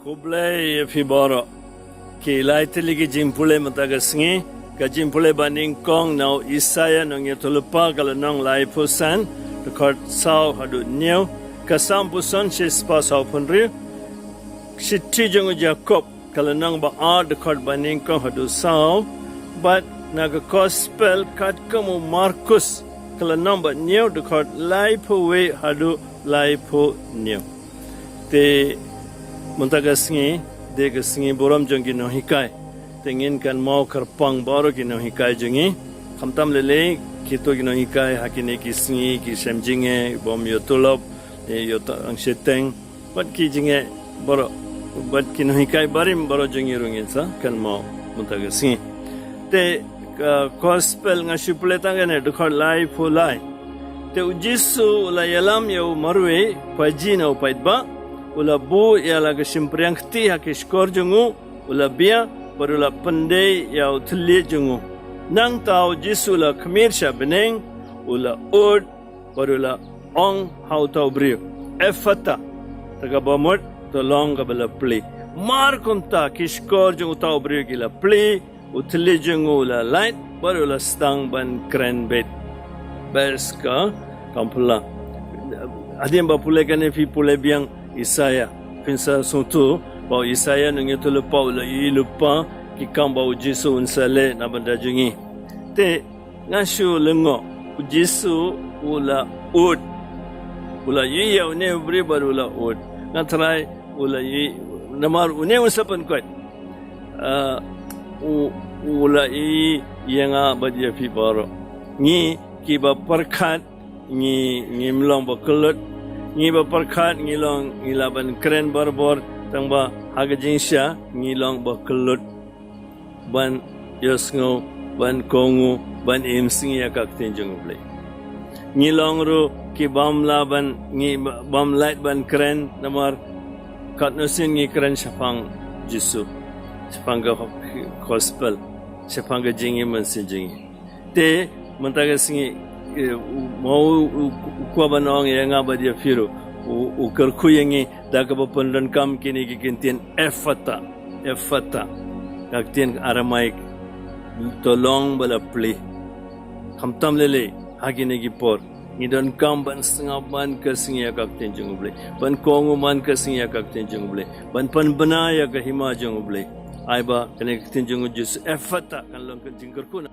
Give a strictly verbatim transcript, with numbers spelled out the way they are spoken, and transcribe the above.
Khublei ïa phi baroh. Ki lai tylli ki jingpule mynta ka sngi. Ka jingpule ba nyngkong na u Isaïah nongïathuhlypa ka lynnong laiphew san, dkhot saw haduh hynñiew. Ka Salm phew san, shispah sawphew hynriew. Shithi jong u Jakob ka lynnong ba ar, dkhot ba nyngkong haduh saw. Bad na ka Gospel katkum u Markus ka lynnong ba hynñiew, dkhot laiphew wei haduh laiphew hynñiew. Te mynta ka sngi dei ka sngi burom jong ki nonghikai. Te ngin kynmaw kyrpang baroh ki nonghikai jong ngi. Khamtam lei lei kito ki nonghikai ha kine ki sngi, ki shem jingeh, bym ïoh tulop, ïoh tang shiteng. Bad ki jingeh baroh, bad ki nonghikai barim baroh jong ngi ruh ngin sa kynmaw mynta ka sngi. Te ka Gospel nga shu pule tang kane, dkhot laiphew lai. Te u Jisu u la ïalam ïa u marwei paidbah, u la buh ïa la ka shympriang kti ha ki shkor jong u, u la bia, bad u la pyndei ïa u thylliej jong u. Nangta u Jisu u la khmih sha bneng, u la ud, bad u la ong ha uta u briew, "Ephphatha," te kaba mut, "To long kaba la plie." Mar kumta ki shkor jong uta u briew ki la plie, u thylliej jong u u la lait, bad u la sdang ban kren beit. Bad ka kam phylla. Hadien ba pule kane phi pule biang Isaïah, phin sa sngewthuh ba u Isaïah nongïathuhlypa u la ïohi lypa ki kam ba u Jisu un sa leh na bynta jong ngi. Te nga shu lyngngoh, u Jisu u la ud. U la ïohi ïa une u briew bad u la ud. Nga tharai u la ïohi, namar une un sa pynkoit. Ah, u, u la ïohi ïa nga bad ïa phi baroh. Ngi kiba pyrkhat, ngi, ngim long ba kyllut. Ngi ba pyrkhat ngi long, ngi lah ban kren barabor, tangba ha ka jingshisha ngi long ba kyllut ban ïohsngew, ban kohnguh, ban im sngi ïa ka ktien jong u Blei. Ngi long ruh ki bym lah ban, ngi bym lait ban kren, namar katno sien ngi kren shaphang Jisu, shaphang ka Gospel, shaphang ka jingim mynsiem jong ngi. Te mynta ka sngi, eh, u, ma u, u, u kwah ban ong ïa nga bad ïa phi ruh, u, u kyrkhu ïa ngi da kaba pyndonkam kine ki kyntien Ephphatha, Ephphatha. Ka ktien Aramaik, "To long ba la plie." Khamtam lei lei ha kine ki por ngi donkam ban sngap man ka sngi ïa ka ktien jong u Blei, ban kohnguh man ka sngi ïa ka ktien jong u Blei, ban pynbna ïa ka hima jong u Blei. Ai ba kane ka ktien jong u Jisu Ephphatha kan long ka jingkyrkhu na